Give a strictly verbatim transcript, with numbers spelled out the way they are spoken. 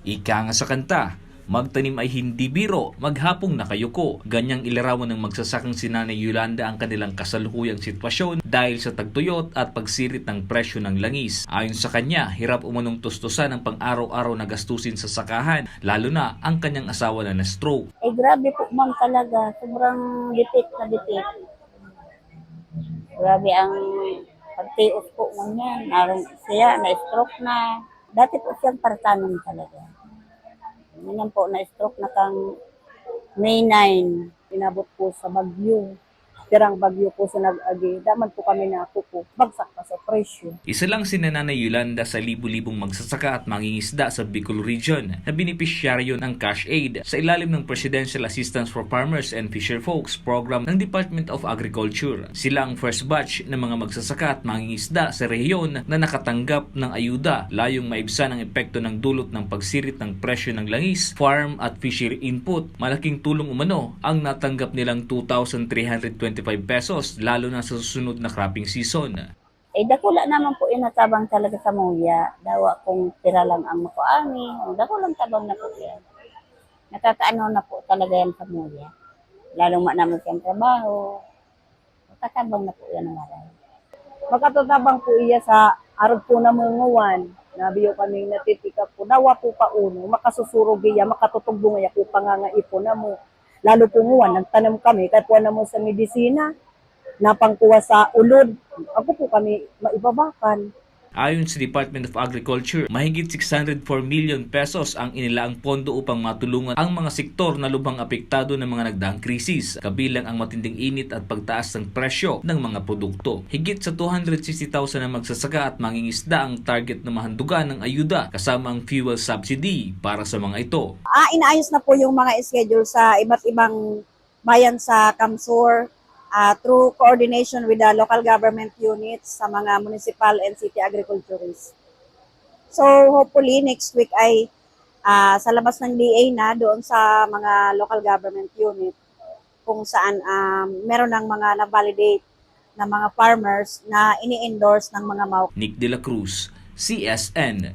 Ika nga sa kanta, "Magtanim ay hindi biro, maghapong nakayuko." Ganyang ilarawan ng magsasakang si Nanay Yolanda ang kanilang kasalukuyang sitwasyon dahil sa tagtuyot at pagsirit ng presyo ng langis. Ayon sa kanya, hirap umanong tustusan ang pang-araw-araw na gastusin sa sakahan, lalo na ang kanyang asawa na na-stroke. Eh, grabe po, ma'am, talaga. Sobrang dipit na dipit. Grabe ang pagtios po ngunyan. Arong siya, na-stroke na. Dati po siyang partanan talaga. Ngayon po, na-stroke na kang May nine. Inabot po sa bagyo. Tirang bagyo po sa nag-agi. Daman po kami nakupo. Bagsak pa sa presyo. Isa lang si Nanay Yolanda sa libu-libong magsasaka at mangingisda sa Bicol Region na benepisyaryo ng cash aid sa ilalim ng Presidential Assistance for Farmers and Fisherfolks Program ng Department of Agriculture. Sila ang first batch ng mga magsasaka at mangingisda sa rehiyon na nakatanggap ng ayuda. Layong maibsan ang epekto ng dulot ng pagsirit ng presyo ng langis, farm at fishery input. Malaking tulong umano ang natanggap nilang two thousand three hundred twenty-five pesos, lalo na sa susunod na cropping season. Eh, dakula naman po yung natabang talaga sa muya. Dawa kung pira lang ang makuha mi, ang dakulang tabang na po yan. Nakakaano na po talaga yan sa muya. Lalong ma naman siyang trabaho, makatabang na po yan ang aral. Makatatabang po iya sa arog po na manguwan, nabiyo kami natitikap po. Dawa po pa uno, makasusurog iya, makatutugbo nga iya po pangangaipon na mo. Lalo po nguwan, nagtanom kami, kaya po naman sa medisina, napangkuha sa ulod, ako po kami maibabakan. Ayon sa Department of Agriculture, mahigit six hundred four million pesos ang inilaang pondo upang matulungan ang mga sektor na lubhang apektado ng mga nagdaang krisis, kabilang ang matinding init at pagtaas ng presyo ng mga produkto. Higit sa two hundred sixty thousand na magsasaka at mangingisda ang target na mahandugan ng ayuda, kasama ang fuel subsidy para sa mga ito. Ah, inaayos na po yung mga schedule sa iba't ibang bayan sa CamSur, ah, through coordination with the local government units sa mga municipal and city agriculturists. So, hopefully, next week ay, ah, sa labas ng D A na doon sa mga local government unit kung saan, um, meron ng mga na-validate na mga farmers na ini-endorse ng mga MAUC. Nick De La Cruz, C S N.